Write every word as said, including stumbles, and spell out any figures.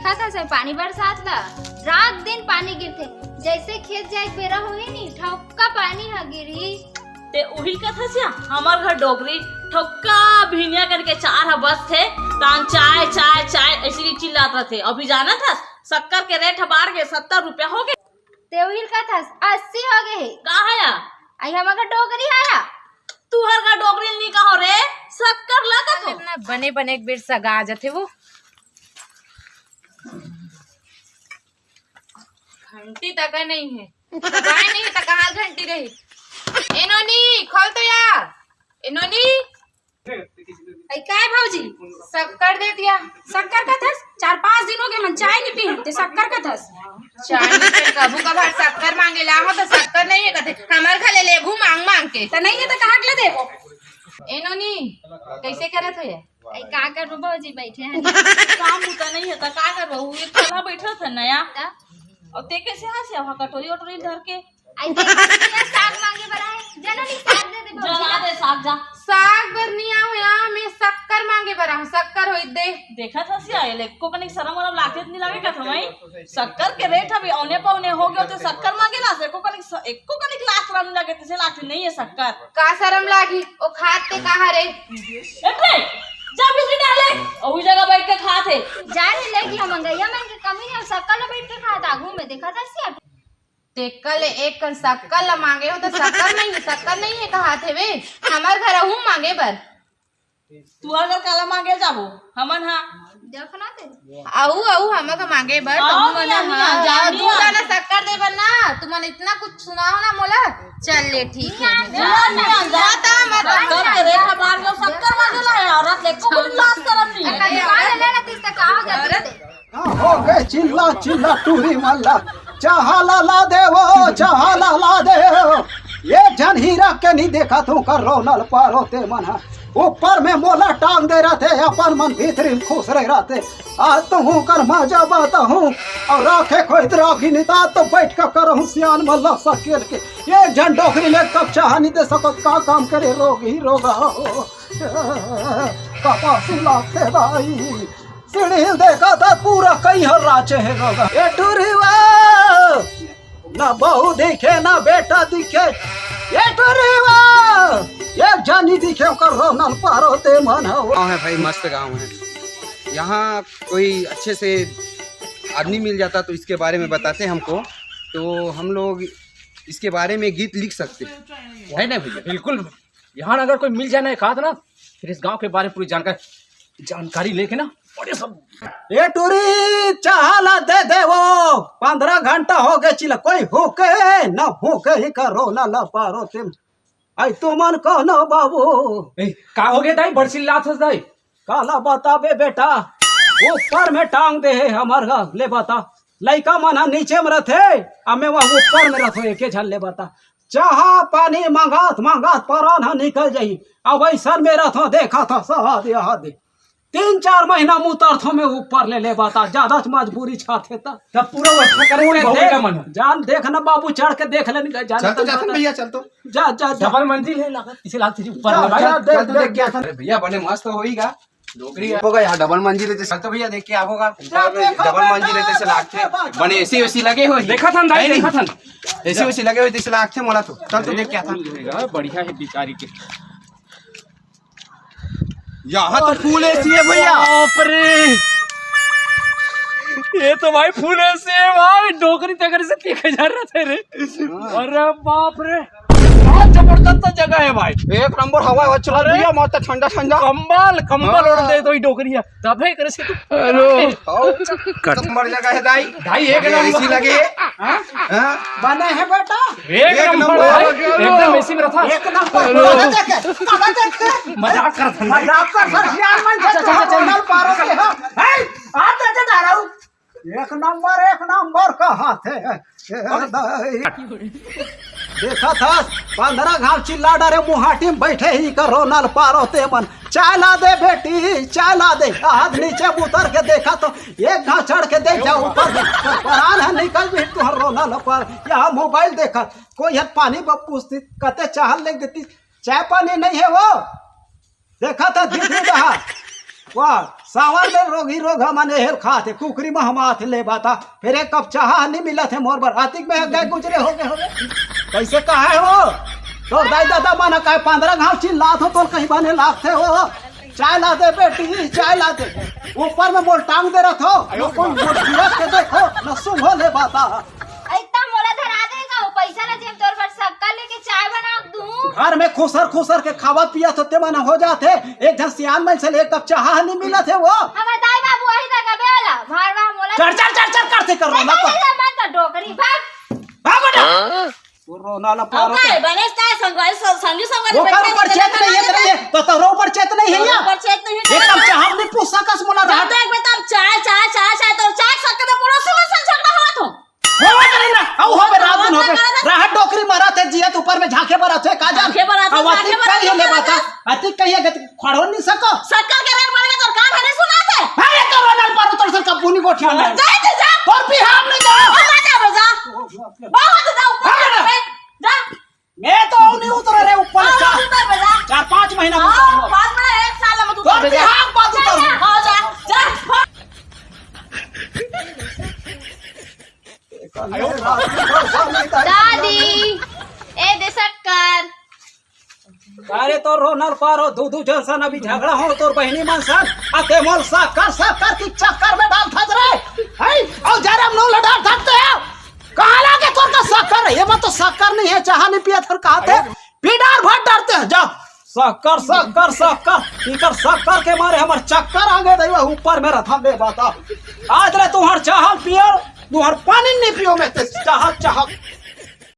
का था सर, पानी बरसात ला रात दिन पानी गिरथे, जैसे खेत जाए के बेरा होही नी, ठौका पानी ह गिरही। ते उही कथस या, हमर घर डोकरी ठौका भिनिया करके चार ह बजथे, तान चाय चाय चाय ऐसे ही चिल्लात रहथे। अभी जानत हस, शक्कर के रेट ह बाढ़ के सत्तर रुपया हो गे। ते उही कथस अस्सी हो गे हे। का हया? आई हमर घर डोकरी हया। तुहर घर डोकरी नी कहो रे, शक्कर ला कथो। इतना बने बने एक बेर सगा आ जाथे वो। घंटी तक नहीं है, सगाई नहीं है तो कहाँ घंटी रही? ए नोनी, खोल तो यार। ए नोनी, अई काय भौजी? शक्कर दे दिया। शक्कर कथस? चार पाँच दिन हो गए मन चाय नहीं पी, ते शक्कर कथस? चाय नहीं पी, कभू कभार शक्कर मांगे ला हो तो शक्कर नहीं है कथे, हमर घर ले लेबू मांग मांग के। त नहीं है त कहाँ के ले देबो? ए नोनी, कैसे करत हो ये? अई का करबो भौजी, बैठे हैं। काम बुता नहीं है त का करबो? ये थोड़ा बैठा था नया। त? और ते कैसे हंसे वहाँ कटोरी वटोरी धर के? आई देख, ये साग मांगे बर आए। जा ना, नी साग दे दे भौजी ला। दे साग, जा। साग बर नी आऊं या, मैं शक्कर मांगे बर आऊं, शक्कर होई दे। देखत हस या, एको कनिक शरम वरम लागत नी लागे का तुम्हें? शक्कर के रेट अभी औने पौने हो गयो, तो शक्कर मांगे ला से, एको कनिक स-, एको कनिक लाज शरम लागे, तैसे लागत नहीं है शक्कर। का शरम लागी? ओ खात ते कहाँ रे? ए रे, जा बिजली डाले, ओही जगह बैठ के खात है। जा रे, ले गया मंगैया, मैं के कमी है, शक्कर ले बैठ के खात, आगू में देखत हस या। तेकर ले एक कन शक्कर ल मांगे हो त शक्कर नहीं, शक्कर नहीं है कहात हेवे। हमर घर आहू मांगे बर। तुहर घर काला मांगे जाबो? हमन हा। देखना ते। आहू, आहू, हमर का मांगे बर, आओ कहूँ मन मियाँ, हा। मियाँ, जा दू मियाँ। दाना शक्कर दे बर ना, तुमन इतना कुछ सुनाओ ना मोला। चल ले, ठीक है। जा मियाँ, जा। मत आ, मत आ। शक्कर के रेट मार दो, शक्कर मांगे ला है, औरत ले को कुछ लाज शरम नहीं है। अरे, अरे, ले, ले, तीस तक आओ, जल्दी से। हो गे चिल्ला चिल्ला टूरी मल्ला, चाहा ला ला दे वो, चाहा ला ला दे वो। ये झन हीरा के नहीं देखा तू कर रोनल पारो ते मन हा। ऊपर में मोला टांग दे रहते, अपन मन भीतरी में खुश रह रहते। आज तो हूँ कर मजा बात हूँ, और राखे कोई राखी नहीं ता तो बैठ के करहूँ सियान मल्ला सकेल के। ये झन डोकरी ले कब चाहा नहीं दे सकत, का काम करे रोग ही रोग हो। कपासी लागते दाई। सीढ़ी देखा था पूरा कई हर राचे है लोग। ए टुरीवा, ना बहू दिखे, ना बेटा दिखे। ए टुरीवा, एक जानी दिखे ओकर रोनल पारो ते मन हो। गाँव है भाई, मस्त गाँव है। यहाँ कोई अच्छे से आदमी मिल जाता तो इसके बारे में बताते हमको, तो हम लोग इसके बारे में गीत लिख सकते हैं, है ना भैया? बिल्कुल। यहाँ अगर कोई मिल जाए ना एक आध ना, फिर इस गांव के बारे में पूरी जानकारी, जानकारी लेके ना बड़े सब। ए टूरी, चाहा ला दे दे वो, पंद्रह घंटा हो गए चिल्ला, कोई होके ना होके ही करो ना ला पारो तुम। आई तुमन कहो ना बाबू। ए, का हो गया दाई, बड़ चिल्लात हस दाई? काला बताबे बेटा, ऊपर में टांग दे है हमर घर, ले बता। लइका मन ह नीचे में रथे, आ मैं वहाँ ऊपर में रथो, एके झन ले बता। चाहा पानी मंगात मंगात परान ह निकल जाही। अब ऐसन में रथो, देखा था सहद यह दे। तीन चार महीना में उतरथो मैं ऊपर ले, ले बता, ज्यादा मजबूरी छाथे ता। तब पूरा व्यवस्था करे पूरे बहू देख, का मन है। जान देख ना बाबू, चढ़ के देख ले, जान चल तो तन जाथन बता। भैया, चल तो। जा, जा, जा। डबल मंजिल है, लागत इसे लागत है ऊपर जा, वाला। जा, चल, देख, चल तो देख, देख के आ। अरे भैया, बने मस्त होईगा। डोकरी होगा यार, डबल मंजिल है, चल तो भैया देख के आओगा। जा, ऊपर में देखो, डबल मंजिल है, जैसे लागते हैं। बने एसी वेसी लगे हुए हैं। देखा था, नहीं, देखा था। एसी वेसी लगे हुए, जैसे लागते हैं, मोला तो। चल तो देख के आता। बढ़िया है बेचारी के। यहाँ तो फुल एसी है भैया। बाप रे, ये तो भाई फुल एसी है भाई, डोकरी तगड़ी से तीन हजार रहते रे। हाँ। अरे बाप रे, बहुत जबरदस्त जगह है भाई। एक नंबर हवा, हवा चला अरे। भैया, मस्त ठंडा ठंडा। कंबल, कंबल हाँ। ओढ़ दे तो ही डोकरिया। तबे करे से तू हेलो। आओ। कट। नंबर जगह है दाई। दाई, एक अरे नंबर। एसी लगे। हाँ? हाँ? बने है बेटा। एक एक नंबर नंबर। भाई, एकदम एसी में रहा। एक नंबर। हेलो। मजा देख, मजा देख। मजाक कर था। मजाक कर था, यार, मैं अच्छा, अच्छा, अच्छा, अच्छा। होटल पारो के, हाँ। हे, आप देखे जा रहा हूँ। एक नंबर, एक नंबर कहाथे। देखा था, पंद्रह घाव चिल्ला डारे, मुहाटी में बैठे ही करो नल पारो ते मन। चाय ला दे बेटी, चाय ला दे। आज नीचे उतर के देखा तो एक घाव चढ़ के देख जाओ ऊपर में। परान है निकल भी तुहर रोनल पर। यहाँ मोबाइल देखा, कोई है पानी ब पूछती, कते चाहल ले देती, चाय पानी नहीं है वो। देखा था दीदी रहा। वाह, सावन में रोगी रोगा मन एहर खाथे, कुकरी महमाथे ले बता। फेर एक कप चाहा नहीं मिलत हे मोर बर, अतिक में गए गुजरे हो गए होगे। कैसे कहे हो? तोर दाई ददा मन कहे पंद्रह घाव चिल्लात हो, तोर कहीं बने लागथे हो। चाय ला दे बेटी, चाय ला दे। ऊपर में मोर टांग दे रहा हो, न कोई मोर गिरत के देखो, न सुंघो ले बता। इतना मोला धरा दे का, वो पैसा ला जेब तोर बर शक्कर लेके चाय बना दूं। घर में खुसर खुसर के खावत पियत होते मन हो जाथे, एक झन सियान मन से ले एक कप चाहा नहीं मिलत हे वो। हमर दाई बाबू वही तक अबे वाला, भार भार मोला चढ़, चढ़, चढ़, चढ़ करथे कर नहीं, रोना नहीं, पर। नहीं, मत कर डोकरी, भाग। भाग बेटा। हाँ? वो रोना ला अब पारो का तो। है, बने ता संगवारी, संगी संगवारी वो बैठे कर ऊपर बैठे चेत बैठे नहीं है, बैठे तेरे ये तो तोरो ऊपर चेत नहीं है तोरो या? ऊपर चेत नहीं है, एक कम चाहा नहीं पूछा कस मोला जब रहा। देख बेटा, हम चाय, चाय, चाय, चाय, तो चाय सक के तो पूरा सुबह से झगड़ा हुआ तो। हो बे रे ना, आओ हो बे, रात दिन हो बे। राहत डोकरी मरा थे, जियत ऊपर में झांके बर आथे, का जान? झांके बर आथे, अब अति झांके बर कहिए आथे, ले बता, अति कहिए के खड़ो नहीं सको। शक्कर के रेट बढ़ गया, सरकार हने सुना थे। अरे तो रोनल पर उतर सर कपूनी गोठिया में। जा, जा, जा। तोर बिहार नहीं जा। जा, जा, जा। बहुत जा, ऊपर हाँ। जा, जा। मैं तो नहीं उतर रे ऊपर हाँ, चार, उतर बे जा। चार पाँच महीना में हाँ, उतर। बाद में एक साल में तू तोर उतर बे जा। बिहार बाद उतर। हाँ, जा, जा। दादी, ए दे शक्कर। अरे तोर रोनल पारो, दू दू जन सन अभी झगड़ा हो तोर बहिनी मन सन, आ ते मोल शक्कर शक्कर की चक्कर में डाल धत रे। है, और जरम नू लडाल धत ते। कहाँ लागे तोर का शक्कर? ये मत तो शक्कर नहीं है, चाहा नहीं पिया थर कहा थे। पिडार भर डरते हैं, जा। शक्कर, शक्कर, शक्कर, इकर शक्कर के मारे हमर चक्कर आ गए दैवा, ऊपर में रथा दे बता। आज ले तुहर चाहल पियल, तुहर पानी नहीं पियो मैं ते चाहल, चाहल।